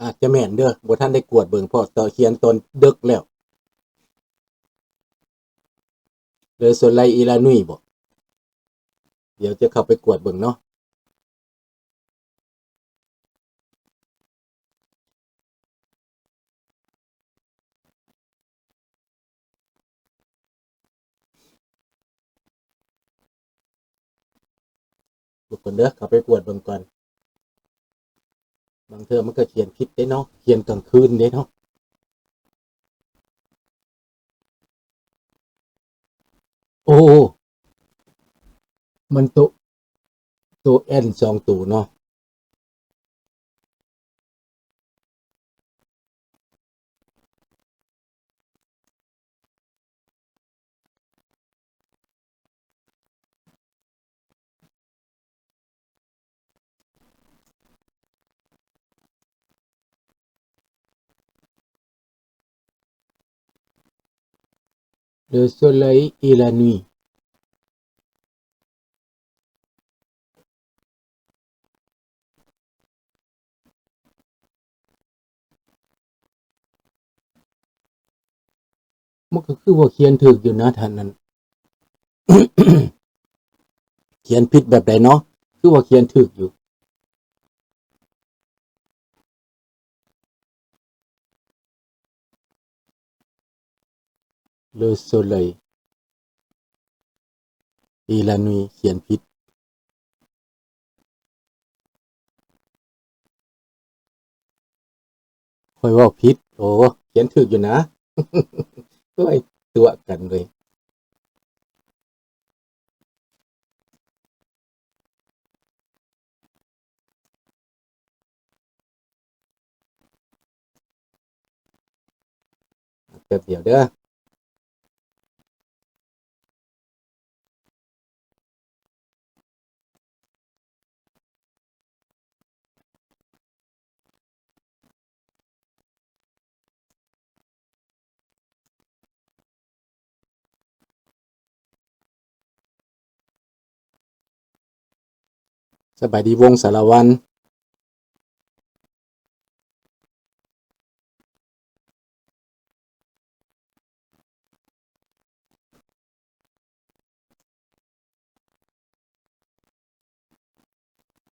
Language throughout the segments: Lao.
ອາດຈະແມ່ນເດີ ບໍ່ທັນໄດ້ກວດເບິ່ງ ເພາະຕອນຂຽນຕອນເດິກແລ້ວ. Le Soleil et la Nuit ບໍ? ດຽວຈະເຂົ້າໄປກວດເບິ່ງເນາະ. ເບິ່ງກ່ອນເດີ ເຂົ້າໄປກວດເບິ່ງກ່ອນ. ບາງເທື່ອມັນກໍຂຽນຜິດເດ້ເນາະ, ຂຽນກາງຄືນເດ້ເນາະ. ໂອ້ ມັນໂຕ ໂຕແອນສອງໂຕເນາະ. Le Soleil et la Nuit. ມັນກໍຄືວ່າຂຽນຖືກຢູ່ນະທ່ານນັ້ນ. ຂຽນຜິດແບບໃດເນາະ? ຄືວ່າຂຽນຖືກຢູ່. Le Soleil et la Nuit ຂຽນຜິດ. ຂ້ອຍເວົ້າຜິດ. ໂອ້ ຂຽນຖືກຢູ່ນະ. ໂອ້ຍ ຕົວະກັນເລີຍ. ແປັບດຽວເດີ. ສະບາຍດີວົງສາລະວັນ.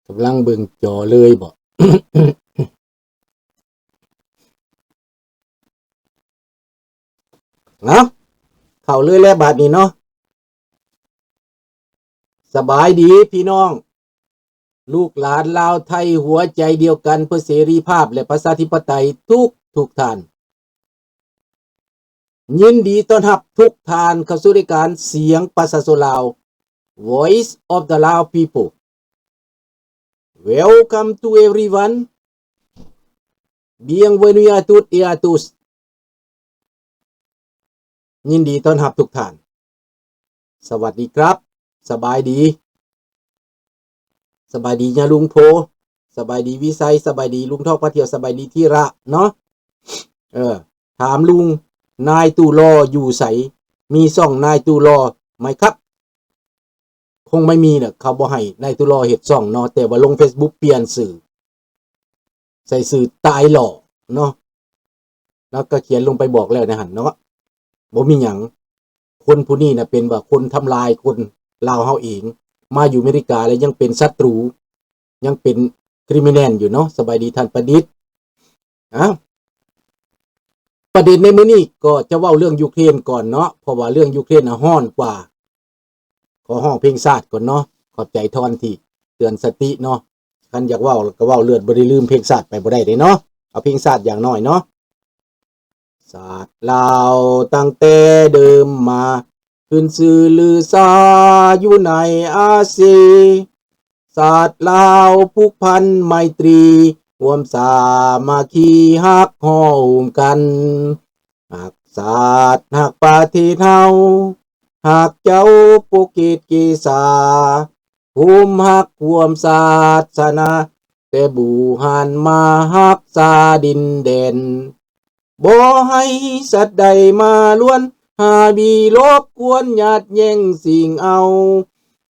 ກຳລັງເບິ່ງຈໍເລີຍບໍ? ເອົາ ເຂົ້າເລີຍແຫຼະບາດນີ້ເນາະ. ສະບາຍດີພີ່ນ້ອງ ລູກຫຼານລາວໄທຫົວໃຈດຽວກັນເພື່ອເສລີພາບ ແລະ ປະຊາທິປະໄຕທຸກໆທ່ານ. ຍິນດີຕ້ອນຮັບທຸກທ່ານເຂົ້າສູ່ລາຍການສຽງປະຊາຊົນລາວ Voice of the Lao People. Welcome to everyone. Bienvenue à toutes et à tous. ຍິນດີຕ້ອນຮັບທຸກທ່ານ. ສະຫວັດດີຄັບ. ສະບາຍດີ. ສະບາຍດີຍາລຸງໂພ. ສະບາຍດີວິໄຊ. ສະບາຍດີລຸງທອງພາທ່ຽວ. ສະບາຍດີທີລະເນາະ. ເອີ ຖາມລຸງ ນາຍຕູ້ຫຼໍ່ຢູ່ໃສ? ມີຊ່ອງນາຍຕູ້ຫຼໍ່ໄໝຄັບ? ຄົງໄມ່ມີແຫຼະ ເຂົາບໍ່ໃຫ້ນາຍຕູ້ຫຼໍ່ເຮັດຊ່ອງເນາະ, ແຕ່ວ່າລົງເຟສບຸກປ່ຽນຊື່ ໃສ່ຊື່ຕາຍຫຼໍ່ເນາະ. ລາວກໍຂຽນລົງໄປບອກແລ້ວໃນຫັ້ນເນາະ. ບໍ່ມີຫຍັງ. ຄົນຜູ້ນີ້ນະເປັນວ່າຄົນທຳລາຍຄົນລາວເຮົາເອງ, ມາຢູ່ອາເມລິກາແລ້ວຍັງເປັນສັດຕູ, ຍັງເປັນຄຣິມິແນນຢູ່ເນາະ. ສະບາຍດີທ່ານປະດິດ. ອ້າວ ປະເດັນໃນມື້ນີ້ກໍຈະເວົ້າເລື່ອງຢູເຄຣນກ່ອນເນາະ, ເພາະວ່າເລື່ອງຢູເຄຣນນະຮ້ອນກວ່າ. ຂໍຮ້ອງເພງຊາດກ່ອນເນາະ. ຂອບໃຈທ່ອນທີ່ເຕືອນສະຕິເນາະ. ຄັນຢາກເວົ້າກໍເວົ້າເລີດ, ບໍ່ໄດ້ລືມເພງຊາດໄປບໍ່ໄດ້ເດ້ເນາະ. ເອົາເພງຊາດຢ່າງໜ້ອຍເນາະ. ຊາດລາວຕັ້ງແຕ່ເດີມມາ, ຂຶ້ນຊື່ລືຊາຢູ່ໃນອາຊີ. ຊາດລາວຜູກພັນໄມຕີ, ຮ່ວມສາມັກຄີຮັກຮ້ອມກັນ. ຮັກຊາດຮັກປະເທດເຮົາ, ຮັກເຈົ້າປົກເກດເກສາ, ໂຮມຮັກຮ່ວມສາສະໜາ, ແຕ່ບູຮານມາຮັກສາດິນແດນ. ບໍ່ໃຫ້ສັດໃດມາລວນ, ຫາບີລົບກວນຍາດແຍ່ງຊິງເອົາ,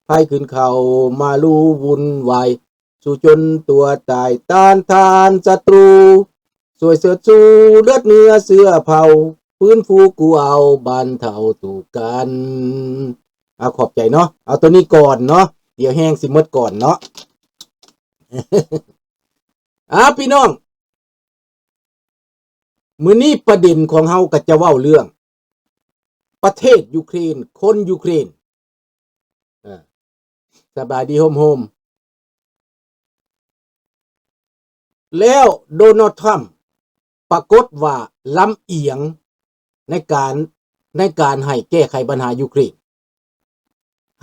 ໃຜຂຶ້ນເຂົ້າມາລຸວຸ່ນວາຍ, ສູ້ຈົນຕົວຕາຍຕ້ານທານສັດຕູ. ຊ່ວຍເຊີດຊູເລືອດເນື້ອເຊື້ອເຜົ່າ ຟື້ນຟູກູ້ເອົາບັນເທົາທຸກກັນ. ເອົາ ຂອບໃຈເນາະ. ເອົາໂຕນີ້ກ່ອນເນາະ ດຽວແຮງຊິໝົດກ່ອນເນາະ. ອາ ພີ່ນ້ອງ ມື້ນີ້ປະເດັນຂອງເຮົາກໍຈະເວົ້າເລື່ອງປະເທດຢູເຄຣນ, ຄົນຢູເຄຣນ. ເອີ ສະບາຍດີໂຮມໆ. ແລ້ວໂດນັລ ທຣຳ ປາກົດວ່າລຳອຽງໃນການ, ໃນການໃຫ້ແກ້ໄຂບັນຫາຢູເຄຣນ.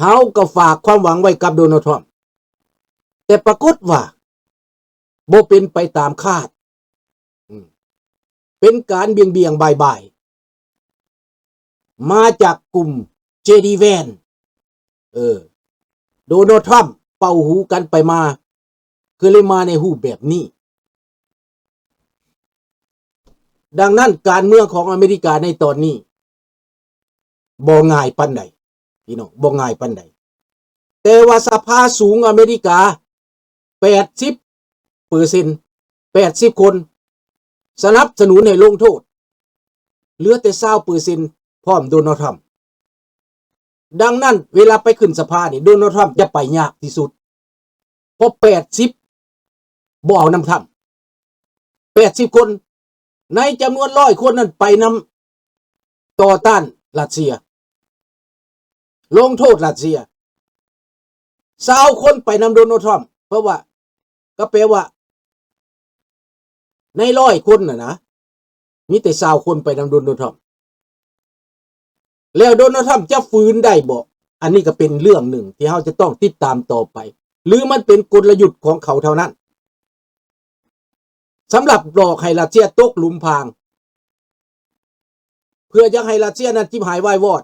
ເຮົາກໍຝາກຄວາມຫວັງໄວ້ກັບໂດນັລ ທຣຳ ແຕ່ປາກົດວ່າບໍ່ເປັນໄປຕາມຄາດ. ອືມ ເປັນການບ່ຽງໆບາຍໆ ມາຈາກກຸ່ມເຈດີແວນ. ເອີ ໂດນັລ ທຣຳ ເປົ່າຫູກັນໄປມາ ກໍເລີຍມາໃນຮູບແບບນີ້. ດັ່ງນັ້ນ ການເມືອງຂອງອາເມລິກາໃນຕອນນີ້ ບໍ່ງ່າຍປານໃດ ພີ່ນ້ອງ, ບໍ່ງ່າຍປານໃດ. ແຕ່ວ່າສະພາສູງອາເມລິກາ ແປດສິບເປີເຊັນ ແປດສິບຄົນ ສະໜັບສະໜູນໃຫ້ລົງໂທດ, ເຫຼືອແຕ່ຊາວເປີເຊັນ ພ້ອມໂດນັລ ທຣຳ. ດັ່ງນັ້ນ ເວລາໄປຂຶ້ນສະພານີ້ ໂດນັລ ທຣຳ ຈະໄປຍາກທີ່ສຸດ ເພາະແປດສິບບໍ່ເອົານຳ ທຣຳ ແປດສິບຄົນ ໃນຈຳນວນຮ້ອຍຄົນນັ້ນໄປນຳຕໍ່ຕ້ານຣັດເຊຍ, ລົງໂທດຣັດເຊຍ. ຊາວຄົນໄປນຳໂດນັລ ທຣຳ ເພາະວ່າ ກໍແປວ່າໃນຮ້ອຍຄົນນະນະ ມີແຕ່ຊາວຄົນໄປນຳໂດນັລ ທຣຳ. ແລ້ວໂດນັລ ທຣຳ ຈະຝືນໄດ້ບໍ່? ອັນນີ້ກໍເປັນເລື່ອງໜຶ່ງທີ່ເຮົາຈະຕ້ອງຕິດຕາມຕໍ່ໄປ ຫຼືມັນເປັນກົນລະຍຸດຂອງເຂົາເທົ່ານັ້ນ ສຳລັບຫຼອກໃຫ້ຣັດເຊຍຕົກຫຼຸມພາງ ເພື່ອຢາກໃຫ້ຣັດເຊຍນັ້ນຈິບຫາຍວາຍວອດ.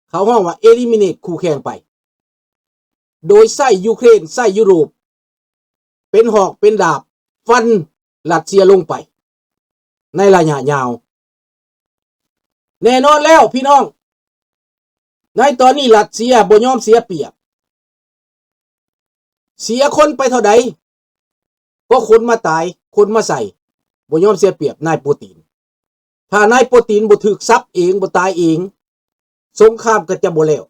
ເຂົາຮ້ອງວ່າ eliminate ຄູ່ແຂ່ງໄປ ໂດຍໃຊ້ຢູເຄຣນ, ໃຊ້ຢູໂຣບ ເປັນຫອກເປັນດາບຟັນຣັດເຊຍລົງໄປໃນໄລຍະຍາວ. ແນ່ນອນແລ້ວພີ່ນ້ອງ, ໃນຕອນນີ້ຣັດເຊຍບໍ່ຍອມເສຍປຽບ, ເສຍຄົນໄປເທົ່າໃດກໍຄົນມາຕາຍ, ຄົນມາໃສ່, ບໍ່ຍອມເສຍປຽບນາຍປູຕິນ. ຖ້ານາຍປູຕິນບໍ່ຖືກສັບເອງ, ບໍ່ຕາຍເອງ, ສົງຄາມກໍຈະບໍ່ແລ້ວ.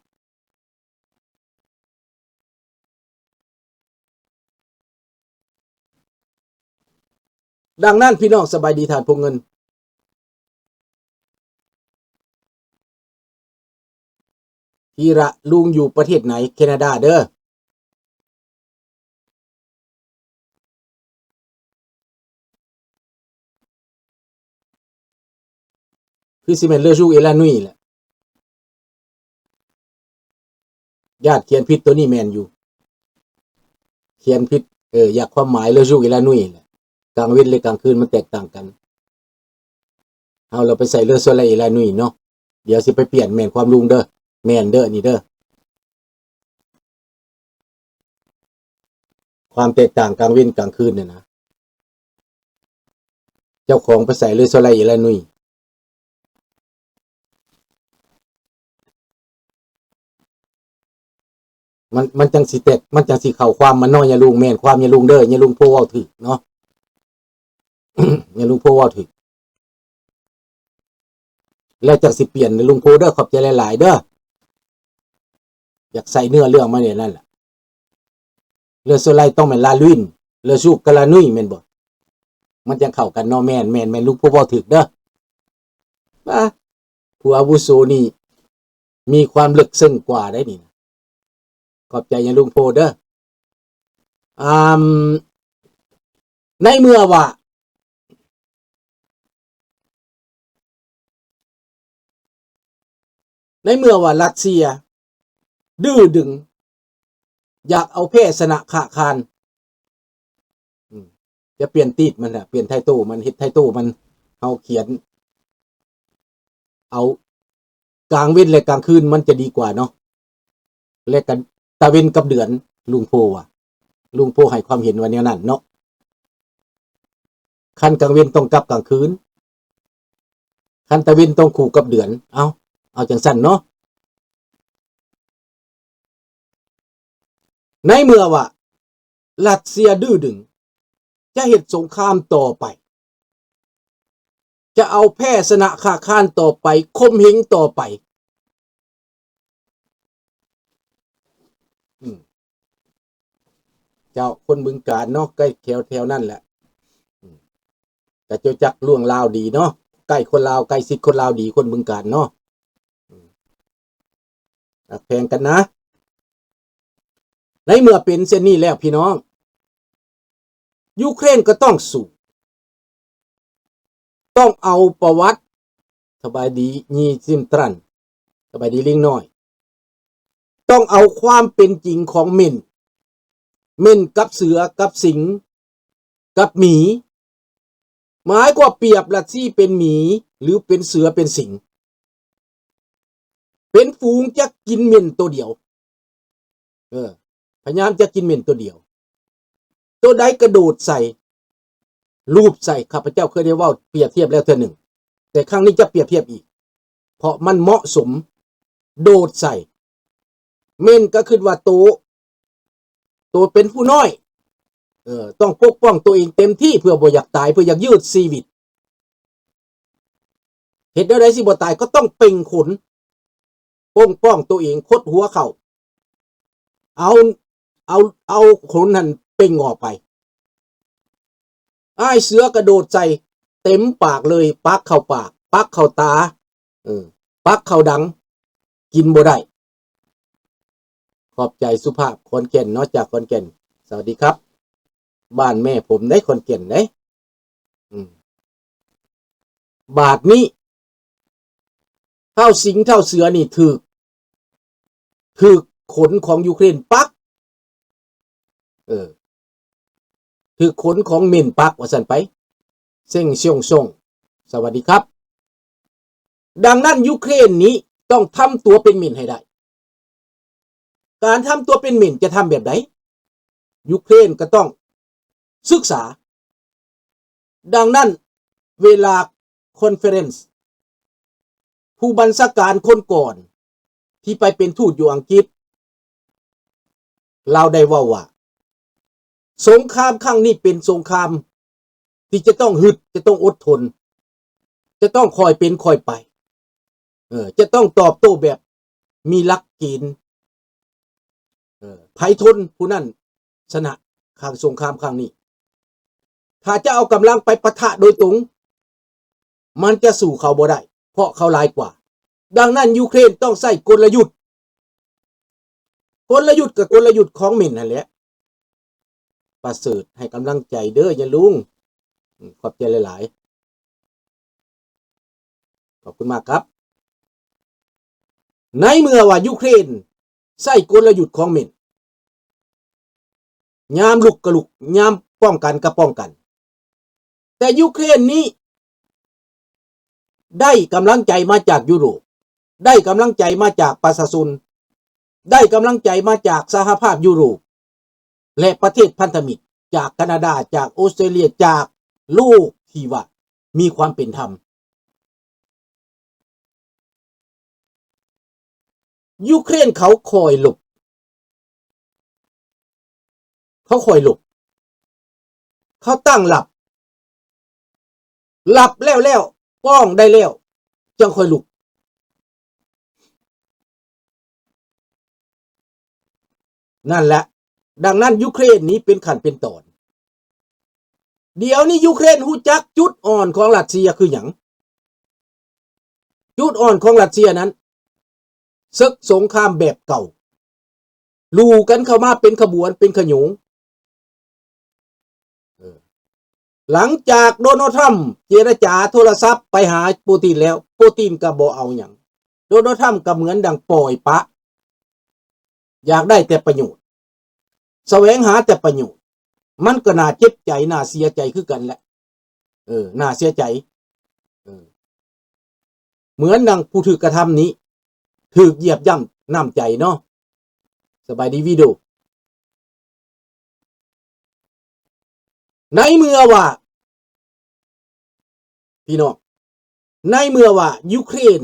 ດັ່ງນັ້ນ ພີ່ນ້ອງ, ສະບາຍດີທ່ານພວກເງິນ. ທີລະ, ລຸງຢູ່ປະເທດໃດ? ແຄນາດາເດີ. ຄືຊິແມ່ນ Le Jour et la Nuit ແຫຼະ. ຢ້ານຂຽນຜິດ, ໂຕນີ້ແມ່ນຢູ່. ຂຽນຜິດ, ເອີ, ຢາກຄວາມໝາຍ Le Jour et la Nuit ແຫຼະ. ກາງເວັນ ແລະ ກາງຄືນມັນແຕກຕ່າງກັນ. ເຮົາລະໄປໃສ່ Le Soleil et la Nuit ເນາະ. ດຽວຊິໄປປ່ຽນແມ່ນຄວາມລຸງເດີ. ແມ່ນເດີ ນີ້ເດີ. ຄວາມແຕກຕ່າງກາງເວັນກາງຄືນນີ້ນະ. ເຈົ້າຂອງໄປໃສ່ Le Soleil et la Nuit. ມັນ, ມັນຈັ່ງຊິແຕກ, ມັນຈັ່ງຊິເຂົ້າຄວາມມັນເນາະ ຍາລຸງ. ແມ່ນຄວາມຍາລຸງເດີ, ຍາລຸງໂພເວົ້າຖືກເນາະ. ຍາລຸງໂພເວົ້າຖືກ. ແລ້ວຈັ່ງຊິປ່ຽນ ຍາລຸງໂພເດີ. ຂອບໃຈຫຼາຍໆເດີ. ຢາກໃສ່ເນື້ອເລື່ອງມາແນວນັ້ນລະ. Le Soleil ຕ້ອງແມ່ນ La Lune, Le Jour ກັບ La Nuit ແມ່ນບໍ່? ມັນຈັ່ງເຂົ້າກັນເນາະ. ແມ່ນ, ແມ່ນ, ແມ່ນ, ລຸງໂພເວົ້າຖືກເດີ. ປ້າ, ຜູ້ອາວຸໂສນີ້ມີຄວາມເລິກເຊິ່ງກວ່າໄດ໋ນີ້ນະ. ຂອບໃຈຍາລຸງໂພເດີ. ອາ, ໃນເມື່ອວ່າ ໃນເມື່ອວ່າຣັດເຊຍດື້ດຶງ ຢາກເອົາແພ້ຊະນະຄະຄານ, ອືມ, ຈະປ່ຽນຕີດມັນນະ, ປ່ຽນໄທໂຕ້ມັນ, ເຮັດໄທໂຕ້ມັນ, ເຮົາຂຽນເອົາກາງເວັນ ແລະ ກາງຄືນ ມັນຈະດີກວ່າເນາະ. ແລະ ກະຕາເວັນກັບເດືອນ, ລຸງໂພວ່າ, ລຸງໂພໃຫ້ຄວາມເຫັນວ່າແນວນັ້ນເນາະ. ຄັນກາງເວັນຕ້ອງກັບກາງຄືນ, ຄັນຕາເວັນຕ້ອງຄູ່ກັບເດືອນ. ເອົາ, ເອົາຈັ່ງຊັ້ນເນາະ. ໃນເມື່ອວ່າຣັດເຊຍດື້ດຶງຈະເຮັດສົງຄາມຕໍ່ໄປ, ຈະເອົາແພ້ຊະນະຄ້າຄານຕໍ່ໄປ, ຂົ່ມເຫງຕໍ່ໄປ. ອືມ ເຈົ້າ ຄົນບຶງການເນາະ, ໃກ້ແຖວ ແຖວນັ້ນແຫຼະ. ອືມ ກະເຈົ້າຈັກເລື່ອງລາວດີເນາະ, ໃກ້ຄົນລາວ, ໃກ້ຊິດຄົນລາວດີ, ຄົນບຶງການເນາະ. ອືມ ຮັກແພງກັນນະ. ໃນເມື່ອເປັນເຊັ່ນນີ້ແລ້ວ ພີ່ນ້ອງ, ຢູເຄຣນກໍຕ້ອງສູ້, ຕ້ອງເອົາປະຫວັດ, ສະບາຍດີ ຢີຊິມຕຣັນ, ສະບາຍດີລິງນ້ອຍ, ຕ້ອງເອົາຄວາມເປັນຈິງຂອງເມັນ, ເມັນກັບເສືອ ກັບສິງ ກັບໝີ, ໝາຍຄວາມປຽບລັດຊີເປັນໝີ ຫຼື ເປັນເສືອເປັນສິງ, ເປັນຝູງຈະກິນເມັນໂຕດຽວ. ເອີ ພະຍາຍາມຈະກິນເມັນໂຕດຽວ, ໂຕໃດກະໂດດໃສ່ ລູບໃສ່. ຂ້າພະເຈົ້າເຄີຍໄດ້ເວົ້າປຽບທຽບແລ້ວເທື່ອໜຶ່ງ, ແຕ່ຄັ້ງນີ້ຈະປຽບທຽບອີກ ເພາະມັນເໝາະສົມ. ໂດດໃສ່ ເມັນກະຄິດວ່າໂຕ ໂຕເປັນຜູ້ນ້ອຍ, ເອີ ຕ້ອງປົກປ້ອງໂຕເອງເຕັມທີ່ ເພື່ອບໍ່ຢາກຕາຍ, ເພື່ອຢາກຍືດຊີວິດ. ເຮັດແນວໃດຊິບໍ່ຕາຍ? ກໍຕ້ອງເປັ່ງຂົນ ປົກປ້ອງໂຕເອງ, ຄົດຫົວເຂົ້າ, ເອົາ ເອົາ ເອົາຂົນຫັ້ນເປັ່ງອອກໄປ. ອ້າຍເສືອກະໂດດໃສ່ເຕັມປາກເລີຍ, ປັກເຂົ້າປາກ, ປັກເຂົ້າຕາ, ເອີ ປັກເຂົ້າດັງ, ກິນບໍ່ໄດ້. ຂອບໃຈສຸພາບ ຂອນແກ່ນເນາະ, ຈາກຂອນແກ່ນ. ສະຫວັດດີຄັບ. ບ້ານແມ່ຜົມເດ້ ຂອນແກ່ນເດ້. ອືມ ບາດນີ້ ທ້າວສິງ ທ້າວເສືອນີ້ຖືກ ຖືກຂົນຂອງຢູເຄຣນປັກ, ເອີ ຖືກຂົນຂອງເມັນປັກວ່າຊັ້ນໄປ. ເຊັງຊຽງຊົງ ສະຫວັດດີຄັບ. ດັ່ງນັ້ນ ຢູເຄຣນນີ້ຕ້ອງທຳຕົວເປັນເມັນໃຫ້ໄດ້. ການທຳຕົວເປັນເມັນຈະທຳແບບໃດ? ຢູເຄຣນກໍຕ້ອງສຶກສາ. ດັ່ງນັ້ນ ເວລາຄອນເຟີເຣັນ ຜູ້ບັນຊາການຄົນກ່ອນທີ່ໄປເປັນທູດຢູ່ອັງກິດ ລາວໄດ້ເວົ້າວ່າ ສົງຄາມຄັ້ງນີ້ເປັນສົງຄາມທີ່ຈະຕ້ອງຮຶດ, ຈະຕ້ອງອົດທົນ, ຈະຕ້ອງຄ່ອຍເປັນຄ່ອຍໄປ, ເອີ ຈະຕ້ອງຕອບໂຕ້ແບບມີຫຼັກເກນ, ເອີ ໃຜທົນຜູ້ນັ້ນຊະນະຄັ້ງສົງຄາມຄັ້ງນີ້. ຖ້າຈະເອົາກຳລັງໄປປະທະໂດຍຕົງ ມັນຈະສູ້ເຂົາບໍ່ໄດ້ ເພາະເຂົາຫຼາຍກວ່າ. ດັ່ງນັ້ນ ຢູເຄຣນຕ້ອງໃຊ້ກົນລະຍຸດ. ກົນລະຍຸດກໍກົນລະຍຸດຂອງເມັນຫັ້ນແຫຼະ. ປະເສີດໃຫ້ກຳລັງໃຈເດີຍາລຸງ. ອືມ ຂອບໃຈຫຼາຍໆ. ຂອບຄຸນມາກຄັບ. ໃນເມື່ອວ່າຢູເຄຣນໃຊ້ກົນລະຍຸດຂອງເມັນ, ຍາມລຸກກໍລຸກ, ຍາມປ້ອງກັນກໍປ້ອງກັນ, ແຕ່ຢູເຄຣນນີ້ໄດ້ກຳລັງໃຈມາຈາກຢູໂຣບ, ໄດ້ກຳລັງໃຈມາຈາກປະຊາຊົນ, ໄດ້ກຳລັງໃຈມາຈາກສະຫະພາບຢູໂຣບ ແລະ ປະເທດພັນທະມິດ, ຈາກການາດາ, ຈາກອົດສະຕຣາເລຍ, ຈາກໂລກທີ່ວ່າມີຄວາມເປັນທຳ. ຢູເຄຣນເຂົາຄ່ອຍຫຼົບ, ເຂົາຄ່ອຍຫຼົບ, ເຂົາຕັ້ງລັບ, ລັບແລ້ວໆ, ປ້ອງໄດ້ແລ້ວ, ຈັ່ງຄ່ອຍລຸກ. ນັ້ນແຫຼະ, ດັ່ງນັ້ນ ຢູເຄຣນນີ້ເປັນຂັ້ນເປັນຕອນ. ດຽວນີ້ ຢູເຄຣນຮູ້ຈັກຈຸດອ່ອນຂອງຣັດເຊຍຄືຫຍັງ? ຈຸດອ່ອນຂອງຣັດເຊຍນັ້ນ, ເສິກສົງຄາມແບບເກົ່າ, ຫຼູ່ກັນເຂົ້າມາເປັນຂະບວນເປັນຂະໂຫຍງ. ເອີ ຫຼັງຈາກໂດນັລທຣຳເຈລະຈາໂທລະສັບໄປຫາປູຕິນແລ້ວ, ປູຕິນກໍບໍ່ເອົາຫຍັງ. ໂດນັລທຣຳກໍເໝືອນດັ່ງປ່ອຍປະ, ຢາກໄດ້ແຕ່ປະໂຫຍດ, ສະແຫວງຫາແຕ່ປະໂຫຍດ. ມັນກໍໜ້າເຈັບໃຈ, ໜ້າເສຍໃຈຄືກັນແຫຼະ. ເອີ ໜ້າເສຍໃຈ. ເອີ ເໝືອນດັ່ງຜູ້ຖືກກະທຳນີ້ ຖືກຢຽບຢ່ຳນ້ຳໃຈເນາະ. ສະບາຍດີວິໂດ. ໃນເມື່ອວ່າ ພີ່ນ້ອງ, ໃນເມື່ອວ່າຢູເຄຣນ